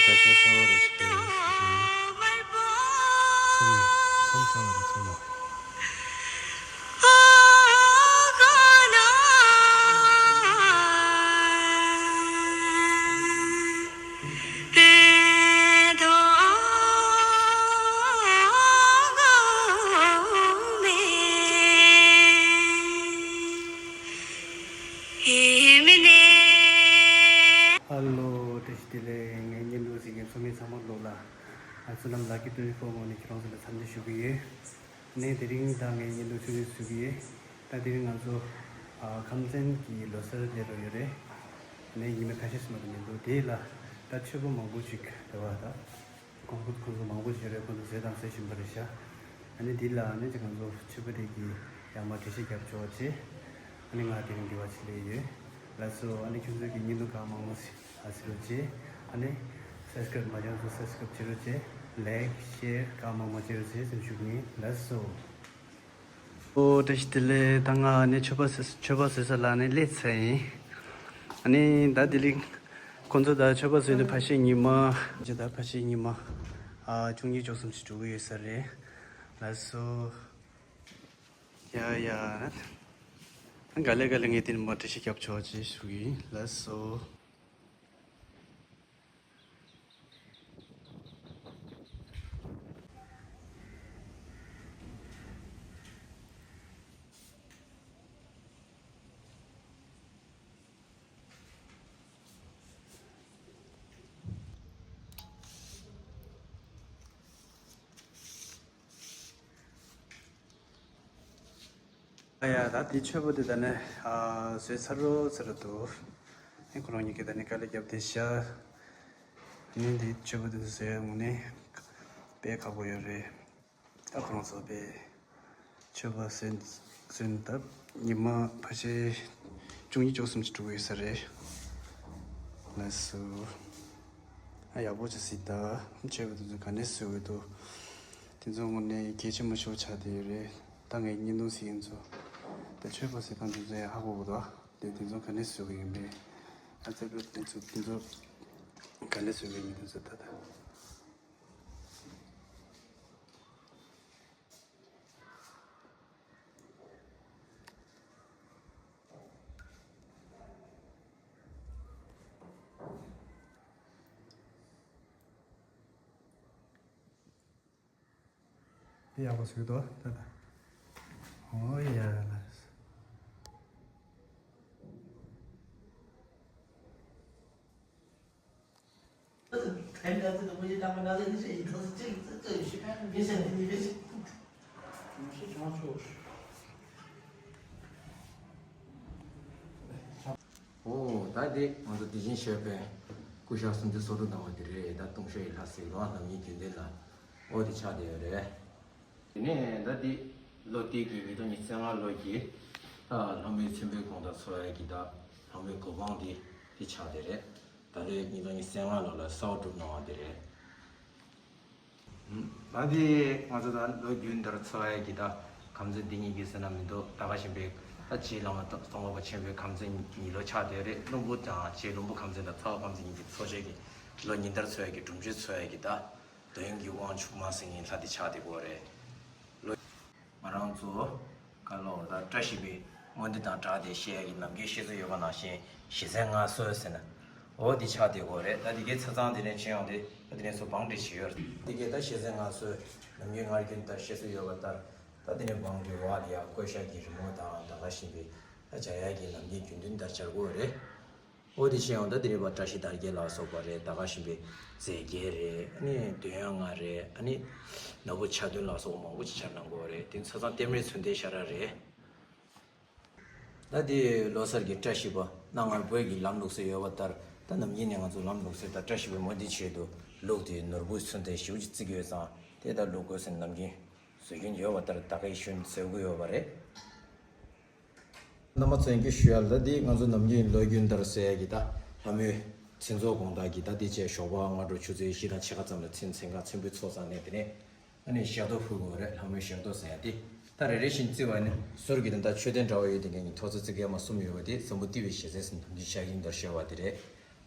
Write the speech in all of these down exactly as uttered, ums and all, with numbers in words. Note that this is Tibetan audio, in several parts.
ད་ཆ་ཚ་བ་རེད་ཟེར་གྱི་ཡོད། ཚོམ་ཚོམ་ཚ་བ་རེད་ཚོམ། ཧ་ལོ། བཀྲ་ཤིས་བདེ་ལེགས། ངའི་བརྙན་ཐུང་གཟིགས་མཁན་ཚོ་མི་ཚང་མ་ལོག་ལ། ང་ཚོ་ནམ་ལག་གི་ཏུ་ཧྥོ་ངོས་ནས་ཁྱེད་རང་ཚོ་ལ་འཚམས་འདྲི་ཞུ་གི་ཡོད། ནས་དེ་རིང་ད་ངའི་བརྙན་ཐུང་ཚོ་གཟིགས་གི་ཡོད། ད་དེ་རིང་ང་ཚོ་ཨ་ཁམས་ཚན་གྱི་ལོ་གསར་སླེབས་རོགས་ཡོད་རེད། ནས་ཉི་མ་ཁ་ཤས་ཙམ་མ་གཏོགས་མི་འདུག་དེ་ལ་ད་མཆོད་པ་མང་པོ་ཅིག་རེད་བ་ད། ཁོང་ཁོང་ཁོང་ཚོ་མང་པོ་ཞིག་རེད། ཁོང་ཚོ་བཟོས་དང་བཟོ་བཞིན་པ་རེད་ཤག་ཨ་ནི་འདི་ལ་ཨ་ནི་ཅིག་ང་ཚོ་མཆོད་པ་དེ་གི་ཡར་མར་འགྲེལ་བཤད་རྒྱབ་ཆོག་ཅེས། ཨ་ནི་ང་དེ་རིང་འདི་བ་ཕྱི་ལ་ཡོད། ལགས་སོ། ཨ་ནི་ཁྱོད་ཚོ་གི་བརྙན་ཐུང་གང་མང་མང་ཞིག་ཨ་ཟེར་རོགས་ཅེས། ཨ་ནི་སབ་སི་ཀ་རབ་མ་བྱུང་ཚོ་སབ་སི་ཀ་རབ་བྱེད་རོགས་ཅེས། ལའིག་ཤེར་གང་མང་མང་བྱེད་རོགས་ཅེས་ཟེར་ཞུ་གི་ཡིན། ལགས་སོ། ཨོ་བཀྲ་ཤིས་བདེ་ལེགས། ད་ང་ནི་མཆོད་པ་བཟོས་མཆོད་པ་བཟོས་ས་ལ་ནི་སླེབས་ཚར་ཡིན། ཨ་ནི་ད་དེ་རིང་ཁོང་ཚོ་ད་མཆོད་པ་བཟོས་ནས་ཕལ་ཆེར་ཉི་མ་ཇི་ད་ཕལ་ཆེར་ཉི་མ་ཨ་བཅུ་གཉིས་བཅུ་གསུམ་ཞིག་འགྲོ་གི་ཡོད་ས་རེད། ལགས་སོ། ཡ་ཡ། ག་ལེ་ག་ལེ་ངས་དེ་ནི་མ་འགྲེལ་བཤད་རྒྱབ་ཆོག་ཅེས་ཞུ་གི་ཡིན། ལགས་སོ། ཨ་ཡ། ད་དེ་མཆོད་པ་དེ་ད་ནི་ཨ་བཟོས་ཚར་རོ་ཚར་རོ་འདུག་ཨེ་ཁོ་རང་གཉིས་ཀས་ད་ནི་དཀའ་ལས་བརྒྱབ་བསྡད་ཤག་ཨ་ནི་འདི་མཆོད་པ་དེ་ཚོ་བཟོས་ཡ་དངོས་གནས་དཔེ་ཁག་པོ་ཡོད་རེད། ད་ཁོ་རང་ཚོ་དཔེ་མཆོད་པ་བཟོས་བཟོས་ནས་ད་ཉི་མ་ཕལ་ཆེར་བཅུ་གཉིས་བཅུ་གསུམ་ཅིག་འགྲོ་གི་ཡོད་ས་རེད། ལགས་སོ། ཨ་ཡག་པོ་ཅིག་གཟིགས་ད། མཆོད་པ་དེ་ཚོ་ག་ནས་བཟོས་ཡོད་འདུག་དེ་ཚོ་དངོས་གནས་གལ་ཆེན་པོ་ཞིག་ཆགས་བསྡད་ཡོད་རེད། ད་ངས་བརྙན་ཐུང་གཟིགས་མཁན་ཚོ་ད་མཆོད་པ་བཟོས་སྟངས་དེ་ཚོ་ཡང་ཧ་གོ་གི་འདུག་དེ་དེ་ཚོ་ག་ནས་བཟོ་གི་ཡིན་པས། ཨ་ཙི་པ་དེ་ཚོ་དེ་ཚོ་ག་ནས་བཟོ་གི་ཡིན་པས་དེ་ཚོ་ད་ད། དེ་ཡག་པོ་བཟོས་འདུག་ད་ད། ཨོ་ཡ་ལ། ཨོ་ད་དེ་ང་ཚོ་དེ་བཞིན་གཤེགས་པའི་སྐུ་ཞབས་སུམ་ཅུ་སོ་དྲུག་གནང་བ་དེ་རེད། ད་ལྟུང་བཤགས་ཡི་ལྷ་སྲས་ལོ་ལམ་གྱི་རྒྱུན་ལྡན་ལ་ཨོ་དེ་ཆགས་བསྡད་ཡོད་རེད། དེ་ནས་ད་ལྟའི་ལོ་དེ་གི་ཉིས་སྟོང་ཉི་ཤུ་རྩ་ལྔ་ལོ་གི་ད་ལྷ་མོའི་མཚན་འབུལ་དགོངས་དག་འཚོགས་ཡས་ཀྱི་ད་ལྷ་མོའི་གོ་འཕང་དེ་དེ་ཆགས་བསྡད་རེད། ད་ལོའི་ཉིས་སྟོང་ཉི་ཤུ་རྩ་ལྔ་ལོ་ལ་གསར་སྒྲུབ་གནང་བ་དེ་རེད། ད་དེ་ང་ཚོ་ད་ལོ་རྒྱུན་ལྟར་འཚོགས་ཡས་ཀྱི་ད་ཁམས་ཚན་འདི་གཉིས་ཀྱི་ཟེར་ན་མི་འདུག་ད་ག་བཞིན་པའི་ད་རྗེ་བླ་མ་སྟོང་པ་ཆེན་པོའི་ཁམས་ཚན་གཉིས་ལོ་ཆགས་བསྡད་རེད། བློན་པོ་དང་རྗེ་བློན་པོ་ཁམས་ཚན་དང་ཚ་བ་ཁམས་ཚན་གཉིས་ཀྱི་འཚོ་བྱེད་ཀྱི་ལོ་ཉིན་ལྟར་འཚོགས་ཡས་ཀྱི་སྒྲུབ་མཆོད་འཚོགས་ཡས་ཀྱི་ད། འདོད་ཡོན་གྱི་དབང་ཕྱུག་མ་སེང་གེ་ལྷ་དེ་ཆགས་བསྡད་ཀྱི་ཡོད་རེད། ལོ། ང་རང་ཚོ་ག་ལོ་ད་བཀྲ་ཤིས་པའི་མངོན་འདོད་དང་སྦྲགས་ཏེ་བཤད་ཡ་གི་ནམ་རྒྱུན་བཤད་སྲོལ་ཡོད་པ་ནང་བཞིན་ཞེ་ཚན་མངའ་གསོལ་ཟེར་ན། འོ་དེ་ཆགས་བསྡད་ཀྱི་ཡོད་རེད། ད་དེ་གའི་ཆ་ཚང་དེ་ནས་བྱེད་ཡོང་དུས་ད་དེ་ནས་ཚོ་བང་སྒྲིག་བྱེད་ཡོད་རེད། དེ་གའི་ད་ཞེ་ཚན་མངའ་གསོལ་ནམ་རྒྱུན་སྔར་རྒྱུན་ལྟར་བཤད་སྲོལ་ཡོད་པ་ལྟར་ད་དེ་ནས་བང་གི་འོག་ལ་ཡ་བཀོད་ཤག་གི་རི་མོ་དང་ད་ག་བཞིན་པའི་ད་བྱ་ཡ་གི་ནམ་རྒྱུན་རྒྱུན་དུ་ལྟར་སྦྱར་དགོས་རེད། འོ་དེ་བྱས་ཡང་ད་དེ་རིང་བ་བཀྲ་ཤིས་དར་རྒྱས་ལ་སོགས་པ་རེད། ད་ག་བཞིན་པའི་རྫས་བརྒྱད་རེད། ཨ་ནི་འདོད་ཡོན་ལྔ་རེད། ཨ་ནི་ནོར་བུ་ཆ་བདུན་ལ་སོགས་པ་མང་པོ་ཅིག་ཆར་གནང་དགོས་རེད། དེ་ཚོ་ཚང་ལྟེམ་རེ་ཚོན་ལྟའི་ཤ་ར་རེད། ད་དེ་ལོ་གསར་གྱི་བཀྲ་ཤིས་པ་གནང་བར་བོད་ཀྱི་ལམ་ལུགས་སྲོལ་ཡོད་པ་ལྟར་ད་ནམ་རྒྱུན་ནས་ང་ཚོ་ལམ་ལུགས་སྲོལ་ད་བཀྲ་ཤིས་པའི་མོ་འདི་ཆེད་དུ་ལུགས་དེའི་ནོར་བུའི་ཚོན་ལྟའི་ཞིའུ་ཅིག་བརྩི་གི་ཡོད་ཙང་དེ་ད་ལུགས་དགོས་ཟེར་ནམ་རྒྱུན་བཟོ་རྒྱུན་ཡོད་པ་ལྟར་ད་གའི་ཤུན་བཟོ་གི་ཡོད་པ་རེད། རྣམ་པ་ཚོས་ཀྱིས་ཞུ་ཡ་ལ་འདི་ང་ཚོ་ནམ་རྒྱུན་ལོ་རྒྱུན་ལྟར་ཟེར་ཡ་གི་ད་ལྷ་མོའི་མཚན་ཚོགས་དགོང་དག་གི་ད་འདི་བཅས་ཞོགས་པ་སྔ་དྲོ་ཆུ་ཚོད་བཞི་དང་ཕྱེད་ཀ་ཙམ་ལ་མཚན་མཚན་ཁ་མཚན་འབུལ་ཚོགས་ཚར་ནས་དེ་ནས་ཨ་ནི་ཞག་ཏོ་ཕུལ་དགོས་རེད། ལྷ་མོའི་ཞག་ཏོ་ཟེར་ཡ་དེ་ད་རེ་རེ་བཞིན་བརྩི་བ་ནི་ཟུར་གྱི་ད་ད་མཆོད་རྟེན་འདྲ་བ་ཡོད་དེ་འགན་གྱི་ཐོག་ཚོ་བརྩི་མཁན་མ་གསུམ་ཡོད་པ་དེ་འཛམ་བུ་གཏི་བའི་ཞེ་ཚན་ཟེར་ནམ་རྒྱུན་ཆགས་ཀྱིན་ལྟར་ཤོར་བ་དེ་རེད།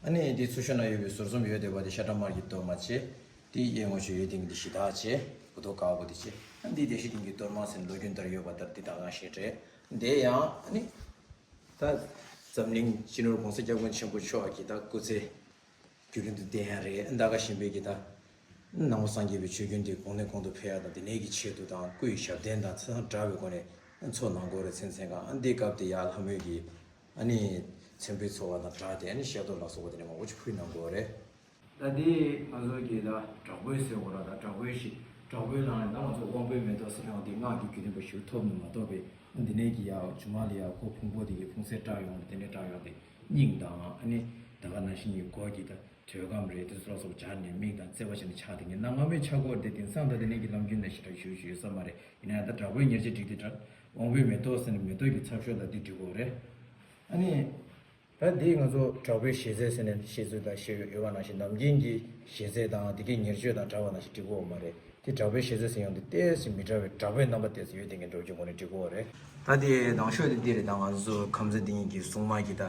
ཨ་ནི་འདི་ཚུར་ཤོག་ན་ཡོད་པའི་ཟུར་གསུམ་ཡོད་བསྡད་པ་དེ་ཤ་ཁྲག་དམར་གྱི་གཏོར་མ་བྱས། འདི་གཡས་ངོས་ཕྱོགས་ཡོད་དེ་གི་འདི་གཞི་བདག་བྱས། འུ་ཐོག་དཀར་པོ་དེ་བྱས། ཨ་འདི་བདེ་གཤེགས་སྡིངས་ཀྱི་གཏོར་མ་ཟེར་ནས་ལོ་རྒྱུས་ལྟར་ཡོད་པ་ལྟར་འདི་ད་ག་ཞེས་བྲིས། འདི་ཡང་ཨ་ནི་ད་འཛམ་གླིང་སྤྱི་ནོར་༸གོང་ས་༸སྐྱབས་མགོན་ཆེན་པོ་མཆོག་གི་ད་སྐུ་ཚེ་རྒྱུན་རིང་དུ་བརྟན་ཡ་རེད། ད་ག་བཞིན་པའི་གི་ད་ནང་པ་སངས་རྒྱས་པའི་ཆོས་བརྒྱུད་འདི་གོང་ནས་གོང་དུ་འཕེལ་ཡ་དང་དེ་ནས་ཀྱི་ཆེད་དུ་དང་སྐུ་ཡི་ཞབས་བརྟན་དང་ཚེ་དང་སྦྲགས་པའི་སྒོ་ནས་ཚོགས་གནང་དགོས་རེད། མཚན་མཚན་གང་ཨ་འདི་སྐབས་དེ་ཡ་ལྷ་མོའི་གི་ཨ་ནི་མཚན་འབུལ་ཚོགས་པ་དང་སྦྲགས་ཏེ་ཨ་ནི་ཤེལ་གཏོར་ལ་སོགས་པ་དེ་ནས་མང་པོ་ཅིག་ཕུལ་གནང་དགོས་རེད། ད་དེ་ང་ཚོ་གི་ད་དྲག་པོའི་ཟེར་བ་ར་ད་དྲག་པོའི་ཞིག་དྲག་པོའི་ལངས་ད་ང་ཚོ་དབང་པོའི་མེ་ཏོག་ཟེར་ཡང་དེ་སྔགས་ཀྱི་རྒྱུད་ལྡན་པ་ཞིག་ཐོབ་ནས་མ་གཏོགས་པའི་འདི་ནས་ཀྱི་ཡ་ཇུ་མ་ལ་ཡ་ཁོ་ཕུང་པོ་དེ་གི་ཕུང་སེལ་བཀྲག་ཡོང་དེ་ནས་བཀྲག་ཡོང་དེ་སྙིང་དང་ཨ་ནི་ད་ག་ནང་བཞིན་གྱི་མགོ་གི་ད་ཐོད་སྐམ་རེད་དེ་ཚོ་ལ་སོགས་སྦྱར་ནས་མིག་དང་བརྩེ་བ་བྱས་ནས་ཆགས་དེ་ངས་གནའ་སྔ་མོའི་ཆག་སྒོ་དེ་དེང་སང་ད་དེ་ནས་ཀྱི་ལམ་རྒྱུན་ནས་ཞེ་དྲག་ཞུ་ཞུ་ཡོད་ས་མ་རེད། ཡིན་ན་ཡང་ད་དྲག་པོའི་ཉེར་སྤྱོད་སྒྲིག་དེ་དྲག་དབང་པོའི་མེ་ཏོག་ཟེར་ནས་མེ་ཏོག་གི་ཚབ་ཤོས་ལ་དེ་འབྲི་དགོས་རེད། ཨ་ནི། ད་འདི་ང་ཚོ་དྲག་པོའི་ཞལ་ཟས་ཟེར་ནས་བཤད་ཚུལ་དང་བཤད་ཡོད་པ་ནང་བཞིན་ནམ་རྒྱུན་གྱི་ཞལ་ཟས་དང་དེ་གའི་ཉེར་སྤྱོད་དང་འདྲ་བ་ནང་བཞིན་འབྲི་དགོས་པ་མ་རེད། དེ་དྲག་པོའི་ཞལ་ཟས་ཟེར་ཡང་དེ་ཏོག་ཙམ་མི་འདྲ་བའི་དྲག་པོའི་རྣམ་པ་ཏོག་ཙམ་ཡོད་དེ་ངས་འགྲོ་རྒྱུ་སྒོ་ནས་འབྲི་དགོས་པ་རེད། ད་དེ་ནང་ཤོས་དེ་འདི་རེད། ད་ང་ཚོ་ཁམས་ཚན་འདི་ཉིད་ཀྱི་སྲུང་མ་གི་ད་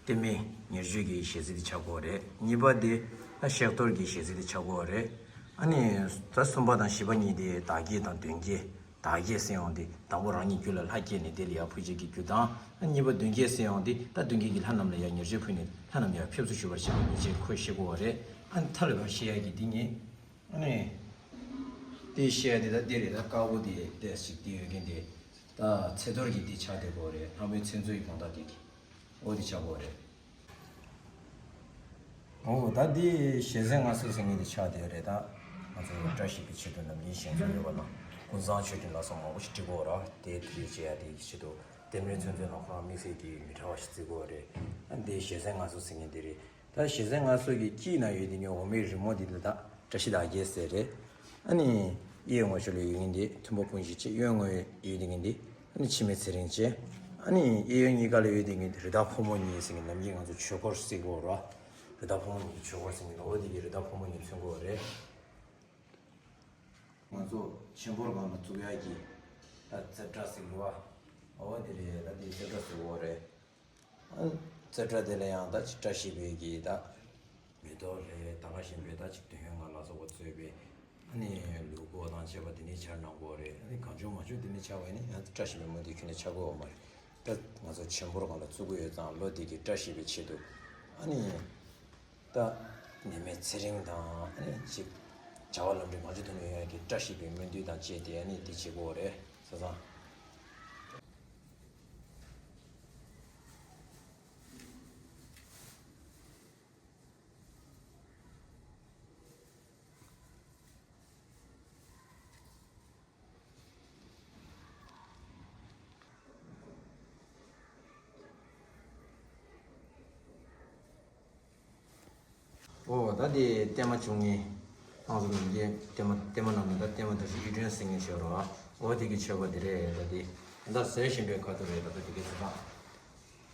ལྟད་མོའི་ཉེར་སྤྱོད་ཀྱི་ཞལ་ཟས་དེ་ཆགས་དགོས་པ་རེད། གཉིས་པ་དེ་ད་ཤེལ་གཏོར་གྱི་ཞལ་ཟས་དེ་ཆགས་དགོས་པ་རེད། ཨ་ནི་ད་གསུམ་པ་དང་བཞི་པ་གཉིས་དེ་བདག་བསྐྱེད་དང་མདུན་བསྐྱེད། བདག་བསྐྱེད་ཟེར་ཡོང་དེ་དང་པོ་རང་ཉིད་རྒྱུད་ལ་ལྷ་བསྐྱེད་ནས་དེ་ལ་ཡང་ཕུལ་བྱེད་ཀྱི་རྒྱུ་དང་། གཉིས་པ་མདུན་བསྐྱེད་ཟེར་ཡོང་དེ་ད་མདུན་བསྐྱེད་ཀྱི་ལྷ་རྣམས་ལ་ཡང་ཉེར་སྤྱོད་ཕུལ་ནས་ལྷ་རྣམས་ཡང་ཕེབས་བསུ་ཞུ་བར་བྱེད་པའི་ཉེར་སྤྱོད་ཁོས་ཤེས་དགོས་པ་རེད། ཨ་ནི་མཐའ་ལ་ཡང་བཤད་ཡ་གི་འདི་ངས་ཨ་ནི་དེ་བཤད་ཡ་དེ་ད་འདི་རེད། ད་དཀར་པོ་དེ་ཏོག་ཙམ་ཅིག་དེ་ཡོད་མཁན་དེ་ད་ཚེ་གཏོར་གྱི་དེ་ཆགས་བསྡད་དགོས་རེད། ལྷ་མོའི་མཚན་མཚོན་གྱི་དགོངས་དག་དེ་གི་འོ་དེ་ཆགས་དགོས་རེད། འོ་ད་འདི་ཞལ་ཟས་མངའ་གསོལ་ཟེར་མཁན་དེ་ཆགས་བསྡད་རེད། ད་ང་ཚོ་བཀྲ་ཤིས་པའི་ཆེད་དུ་ནམ་རྒྱུན་ཞལ་ཟས་ཡོད་པ་དང་ཀུན་བཟང་མཆོད་སྤྲིན་ལ་སོགས་མང་པོ་ཞིག་སྤྲི་དགོས་ར། དེ་དེ་རེད་བྱེད་ཡ་དེ་ཆེད་དུ་ལྟད་མོའི་ཚོན་ཚོན་ལ་ཁོ་རང་དམིགས་བསལ་གྱི་མི་འདྲ་བ་ཞིག་བརྩི་དགོས་རེད། ཨ་འདི་ཞལ་ཟས་མངའ་གསོལ་ཟེར་མཁན་དེ་རེད། ད་ཞལ་ཟས་མངའ་གསོལ་གྱི་དཀྱིལ་ན་ཡོད་དེ་ངའི་འོ་མའི་རི་མོ་འདི་ལ་ད་བཀྲ་ཤིས་དར་རྒྱས་ཟེར་རེད། ཨ་ནི་གཡས་ངོས་ཕྱོགས་ལ་ཡོད་མཁན་འདི་མཐུན་པ་སྤུན་བཞི་བྱས། གཡོན་ངོས་ཡོད་མཁན་འདི་ཨ་ནི་འཆི་མེད་ཚེ་རིང་བྱས། ཨ་ནི་གཡས་གཡོན་གཉིས་ཀ་ལ་ཡོད་མཁན་འདི་རི་དྭགས་ཕོ་མོ་གཉིས་ཟེར་མཁན་ནམ་རྒྱུན་ང་ཚོ་ཆོས་འཁོར་ཟེར་གོ་ར། རི་དྭགས་ཕོ་མོ་གཉིས་ཆོས་འཁོར་ཟེར་མཁན་འོ་དེ་གི་རི་དྭགས་ཕོ་མོ་གཉིས་མཚོན་གོ་རེད། ང་ཚོ་ཆེན་པོར་སྒང་ལ་བཙུགས་ཡག་གི་ད་རྩེ་གྲ་ཟེར་གི་བ། འོ་དེ་རེད། ད་དེ་རྩེ་གྲ་ཟེར་གོ་རེད། ཨ་རྩེ་གྲ་དེ་ལ་ཡང་ད་ཅིག་བཀྲ་ཤིས་པའི་གི་ད་མེ་ཏོག་ལྷས་ད་ག་བཞིན་པའི་ད་ཅིག་དོན་ཡོད་ང་ལ་སོགས་པ་གཙོས་པའི་ཨ་ནི་ལུག་མགོ་དང་བཅས་པ་དེ་ནས་འཕྱར་གནང་དགོས་རེད། ཨ་ནི་གང་བྱུང་མང་བྱུང་དེ་ནས་འཕྱར་བ་ཡིན་ན་ཡང་བཀྲ་ཤིས་པའི་མུ་མཐུད་ཁྱོན་ནས་འཕྱར་དགོས་པ་མ་རེད། ད་ང་ཚོ་ཆེན་པོར་སྒང་ལ་བཙུགས་ཀྱི་ཡོད་ཙང་ལོ་དེ་གི་བཀྲ་ཤིས་པའི་ཆེད་དུ་ཨ་ནི་ད་ནད་མེད་ཚེ་རིང་དང་ཨ་ནི་ཅིག་བྱ་བ་ལམ་འགྲོ་མང་ཆེ་ཐོན་ཡོང་ཡག་གི་བཀྲ་ཤིས་པའི་སྨོན་འདུན་དང་བཅས་ཏེ་ཨ་ནི་དེ་བྱེད་དགོས་རེད། ས་སང་། ཨོ་ད་དེ་བརྟན་མ་བྱུང་ངེས། ཨང་སོ་ནམ་རྒྱུན་བརྟན་མ་བརྟན་མ་ནང་ནས་ད་བརྟན་མ་དང་གཡུ་སྒྲོན་ཟེར་མཁན་ཆེ་རོ། ཨོ་དེ་གི་མཆོད་པ་དེ་རེད། ད་དེ་ད་བཟོས་བཞིན་པའི་ཁ་ཐུག་རེད། ད་ད་དེ་གི་ཚེ་ཐང་།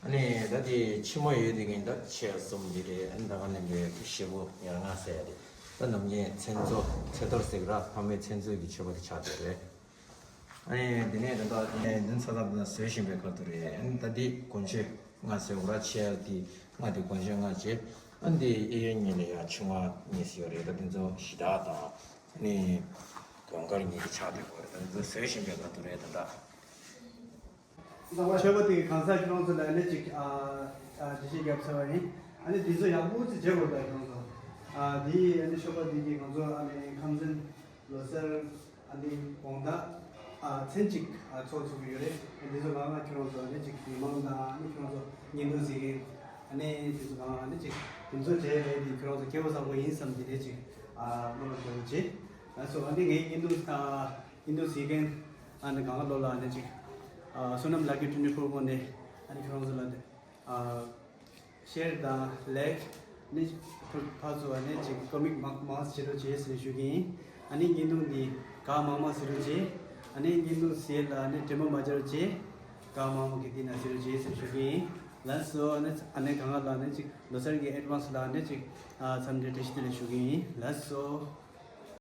ཨ་ནི་ད་དེ་ཕྱི་མ་ཡོད་དེ་གིན་ད་ཆེ་གསུམ་དེ་རེད། ཨ་ནི་ད་ག་ནས་འདྲའི་ཤེལ་སྒོ་ཉེར་ལྔ་ཟེར་ཡ་དེ་ད་ནམ་རྒྱུན་མཚན་མཚོ་ཚེ་གཏོར་ཟེར་གི་ར། ཕ་མའི་མཚན་མཚོ་གི་མཆོད་པ་དེ་ཆགས་བསྡད་རེད། ཨ་ནི་དེ་ནས་དོན་དག་དེ་ནས་འདི་ཚ་ཐག་དེ་ན་བཟོས་བཞིན་པའི་ཁ་ཐུག་རེད། ཨ་ནི་ད་འདི་དཀོན་མཆོག་ལྔ་ཟེར་བ་ར། ཆེ་ཡ་དེ་ལྔ་དེ་དཀོན་མཆོག་ལྔ་བྱས། ཨ་ནི་འདི་གཡས་གཡོན་གཉིས་ལ་ཡ་ཆུང་ང་གཉིས་ཡོད་རེད། ད་འདི་ཚོ་གཞི་བདག་དང་ཨ་ནི་དུང་དཀར་གཉིས་ཀྱི་ཆགས་བསྡད་ཡོད་རེད། ད་འདི་ཚོ་བཟོས་བཞིན་པའི་ཁ་ཐུག་རེད། ད་ད། མཆོད་པ་དེ་གང་ཟག་ཁྱེད་རང་ཚོ་ལ་ཨ་ནི་ཅིག་ཨ་ཨ་འགྲེལ་བཤད་བརྒྱབ་ཚར་བ་ཡིན། ཨ་ནི་འདི་ཚོ་ཡག་པོ་ཅིག་བྱེད་དགོས་ད་ཁྱེད་རང་ཚོ། ཨ་འདི་ཨ་ནི་མཆོད་པ་འདི་གི་ང་ཚོ་ཨ་ནི་ཁམས་ཚན་ལོ་གསར། ཨ་ནི་དགོང་དག་ཨ་མཚན་གཅིག་ཨ་ཚོགས་ཚུགས་ཀྱི་ཡོད་རེད། ཨ་འདི་ཚོ་ལ་ང་ཁྱེད་རང་ཚོ་ཨ་ནི་གཅིག་མི་མང་དང་ཨ་ནི་ཁྱེད་རང་ཚོ་བརྙན་ཐུང་གཟིགས་མཁན་ཨ་ནི་འདི་ཚོ་ལ་ཨ་ནི་གཅིག་དེ་ཚོ་བྱས་རེད། འདི་ཁྱེད་རང་ཚོ་སྐལ་བ་བཟང་པོ་ཡིན་བསམ་གྱི་རེད། གཅིག་ཨ་བློ་ལ་འགྱོ་རོགས་བྱེད། ལགས་སོ། ཨ་ནི་ངའི་བརྙན་ཐུང་ཨ་བརྙན་ཐུང་གཟིགས་མཁན་ཨ་ནི་གང་ག་ལོ་ལ་ཨ་ནི་གཅིག་ཨ་བསོད་ནམས་ལགས་ཀྱི་ཊུ་ནི་ཕོར་ངོས་ནས་ཨ་ནི་ཁྱེད་རང་ཚོ་ལ་ཨ། ཤེར་དང་ལེག་ནི་ཕར་ཚུར་བ་ནི་ཅིག་ཀོ་མེན་མང་མང་བྱེད་རོགས་བྱེད་ཟེར་ཞུ་གི་ཡིན། ཨ་ནི་བརྙན་ཐུང་འདི་གང་མང་མང་གཟིགས་རོགས་བྱེད། ཨ་ནི་བརྙན་ཐུང་གཟིགས་ལ་ཨ་ནི་དྲན་པ་མ་བརྗེད་རོགས་བྱེད། གང་མང་མང་གི་འདི་ན་གཟིགས་རོགས་བྱེད་ཟེར་ཞུ་གི་ཡིན། ལགས་སོ། ཨ་ནི་ཨ་ནི་གང་ལ་ཨ་ནི་ཅིག་ལོ་གསར་གྱི་ཨེཌ་ཝན་སི་ལ་ཨ་ནི་ཅིག་ཨ་འཚམས་འདྲི་བཀྲ་ཤིས་བདེ་ལེགས་ཞུ་གི་ཡིན། ལགས་སོ།